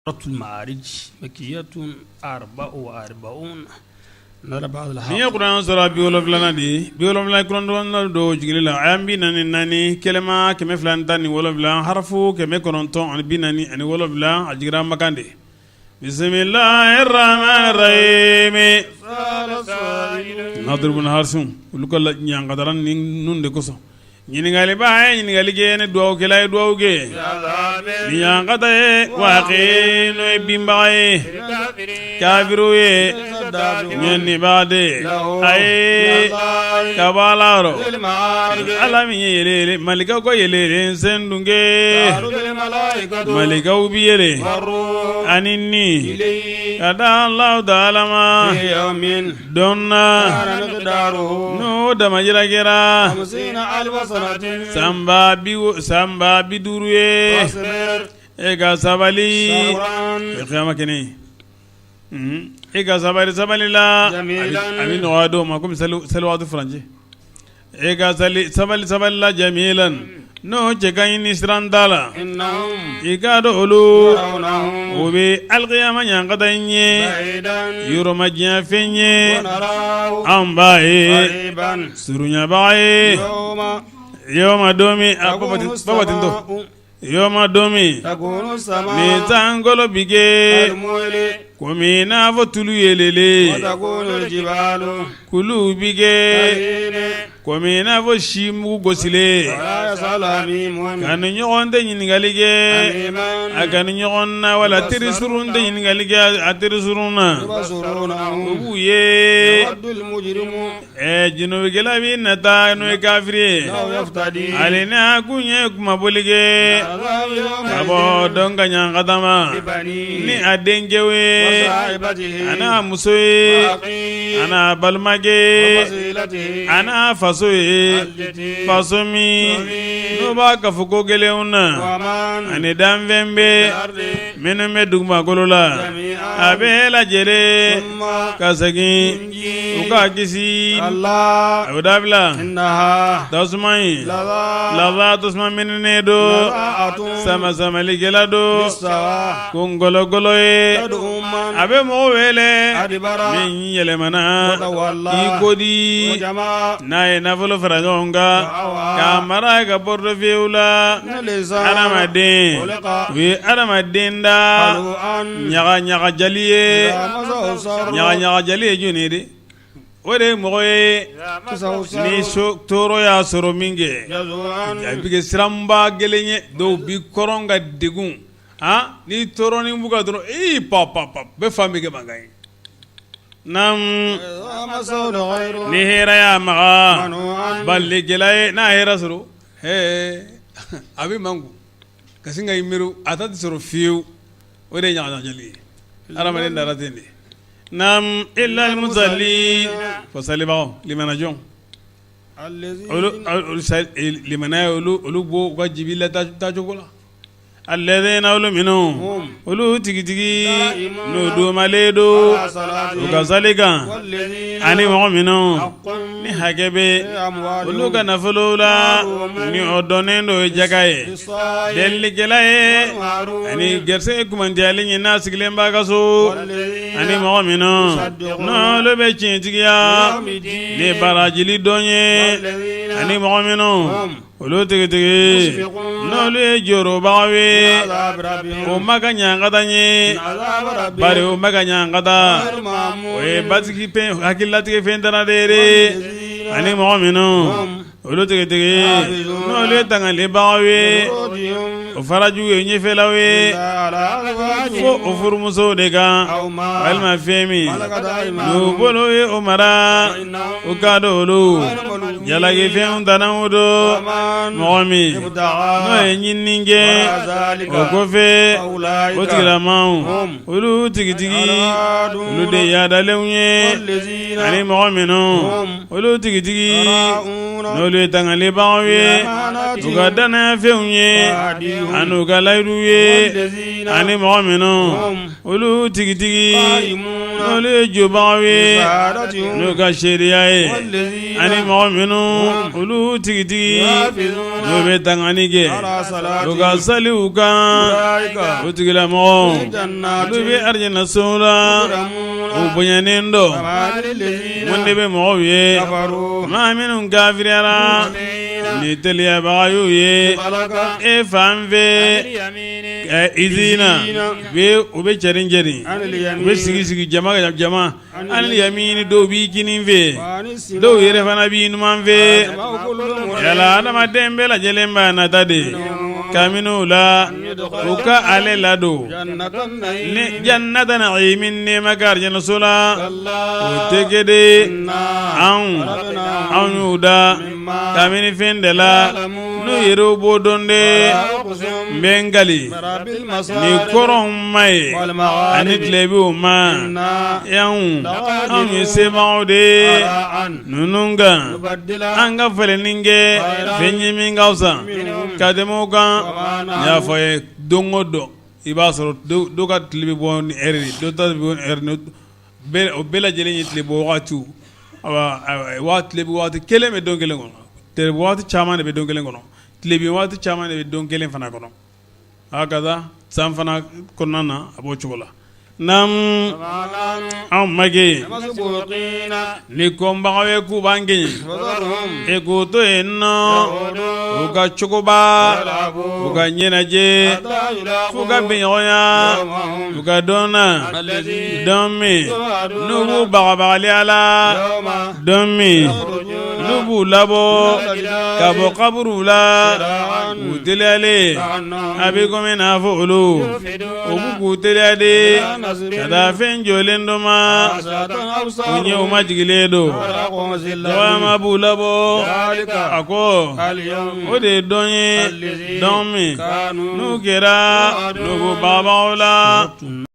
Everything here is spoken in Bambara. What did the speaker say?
Suratul Maarij makiyatun arba'u wa arba'un Nin ye kuranɛ sura 74 de ye 79 don jigili la aya 44 kɛlɛma 217 harafu 947 a jiginra Makan de bisimilahi rahmani rahimi Nadiri bun Harisi olu ka ɲankata ninnu de kosɔn Ɲininkaliba ye ɲininkali kɛ ni dugawukɛla ye dugawu kɛ ni ɲankata ye waati n'o ye binbaga ye kafiriw ye ɲɛnibaa de a ye ka bɔ Ala yɔrɔ Ala min ye yɛlɛ malikaw ka yɛlɛ sen dun kɛ malikaw bɛ yɛlɛ ani ni ka da Alahu taala ma don na n'o damajira kɛra san 50 ye e ka sabali kiyama kɛnɛ e ka sabali sabali la a bɛ nɔgɔya dɔw ma komi seli waati furancɛ E ka sabali sabali la jamilan n'o cɛ ka ɲi ni siran t'a la i k'a dɔn olu o bɛ alikiyama ɲankata in ye yɔrɔ majanya fɛn ye an b'a ye surunyabaga ye yawma don min a yawma don min ni sankolo bɛ kɛ komi n'a fɔ tulu yeelelen kulu bɛ kɛ komi n'a fɔ si mugu gosilen kanu ɲɔgɔn tɛ ɲininkali kɛ a kanu ɲɔgɔn na wala teri surun tɛ ɲininkali kɛ a teri surun na u b'u ye Ɛ junubukɛla bɛ nata n'o ye kafiri ye hali n'a kun ye kunmabɔli kɛ ka bɔ don ka ɲankata ma ni a denkɛw ye a n'a muso ye a n'a balimakɛ a n'a faso ye faso min n'o b'a kafo ko gɛlɛnw na ani danfɛn bɛɛ minnu bɛ dugumakolo la a bɛɛ lajɛlen ka segin u ka kisi a bɛ dabila tasuma in laza tasuma minɛnen don sama samalikɛla don ko ngɔlɔgɔlɔ ye a bɛ mɔgɔ wele min yɛlɛmana i ko di n'a ye nafolo fara ɲɔgɔn kan k'a mara ka portefeuille la adamaden u ye adamaden da ɲaga ɲagajali ye ɲaga ɲagajali ye jɔn ye de o de ye mɔgɔ ye ni tɔɔrɔ y'a sɔrɔ min kɛ a bɛ kɛ siranba gɛlɛn ye dɔw bi kɔrɔn ka degun ni tɔɔrɔnin b'u kan dɔrɔn ee pa pa pa bɛɛ fan bɛ kɛ mankan ye naamu ni hɛrɛ y'a maga balikɛla ye n'a hɛrɛ sɔrɔ a bɛ manku ka sin ka i miiri a ta tɛ sɔrɔ fiyewu o de ye ɲagaɲagajali ye adamaden dara ten de naam illal musallin fo salibagaw limanajɔnw olu limaniya olu b'o u ka jibila taacogo la alladhina olu minnu olu tigitigi n'o duumalen don u ka sali kan ani mɔgɔ minnu ni hakɛ bɛ olu ka nafolo la ni o dɔnnen don ye jaka ye delilikɛla ye ani garisɛgɛ kunmandiyali ye n'a sigilen b'a ka so ani mɔgɔ minnu n'olu bɛ tiɲɛtigiya ni barajili don ye ani mɔgɔ minnu Olu tigitigi n'olu ye jɔrɔbagaw ye o ma ka ɲankata ye bari o ma ka ɲankata o ye basigi hakililatigɛ fɛn tana de ye ani mɔgɔ minnu olu tigitigi n'olu ye tangalibagaw ye o farajuw ye ɲɛfɛlaw ye fo o furumusow de kan walima fɛn min n'u bolo ye o mara u k'a dɔn olu jalakifɛnw tanaw don mɔgɔ min n'o ye ɲinini kɛ o kɔfɛ o tigilamaw olu tigitigi olu de yadalenw ye ani mɔgɔ minnu olu tigitigi n'olu ye tangalibagaw ye u ka dannayafɛnw ye ani u ka layidu ye ani mɔgɔ minnu minnu olu tigitigi n'olu ye jɔbagaw ye n'u ka seereya ye ani mɔgɔ minnu olu tigitigi n'u bɛ tangani kɛ u ka saliw kan o tigilamɔgɔw olu bɛ arijanasow la u bonyanen don. Mun de bɛ mɔgɔw ye maa minnu kafiriyara ni teliyabaga y'u ye e fan fɛ izina u bɛ cɛrin cɛrin u bɛ sigi sigi jama jama anil yamini dɔw b'i kinin fɛ dɔw yɛrɛ fana b'i numan fɛ yala adamaden bɛɛ lajɛlen b'a nata de kabini u la u ka ale ladon ni jannata na'imin nɛɛma kɛ arijanaso la o tɛ kɛ de anw anw y'u da kabini fɛn de la n'u yɛrɛw b'o dɔn de n bɛ n kali ni kɔrɔn ma ye ani tilebinw ma anw anw ye sebagaw de ye ninnu kan an ka falenni kɛ fɛn ye min ka fisa ka tɛmɛ o kan n y'a fɔ a ye don o don i b'a sɔrɔ dɔ ka tile bɛ bɔ ni heure ye dɔ ta bɛ bɔ ni heure o bɛɛ lajɛlen ye tile bɔ wagatiw tile bɔ waati kelen bɛ don kelen kɔnɔ tile bɔ waati caman de bɛ don kelen kɔnɔ tile bin waati caman de bɛ don kelen fana kɔnɔ hakaza san fana kɔnɔna na a b'o cogo la naamu anw ma kɛ ni kɔnbagaw ye k'u b'an kɛɲɛ e k'u to yen nɔ u ka cogoba u ka ɲɛnajɛ f'u ka bɛnɲɔgɔnya u ka don na don min n'u b'u bagabagali a la don min n'u b'u labɔ ka bɔ kaburuw la u teliyalen a bɛ komi n'a fɔ olu u b'u k'u teliya de ka taa fɛn jɔlen dɔ ma u ɲɛw majigilen don dɔgɔyama b'u labɔ a ko o de ye don ye don min n'u kɛra n'u b'u bagabaga o la.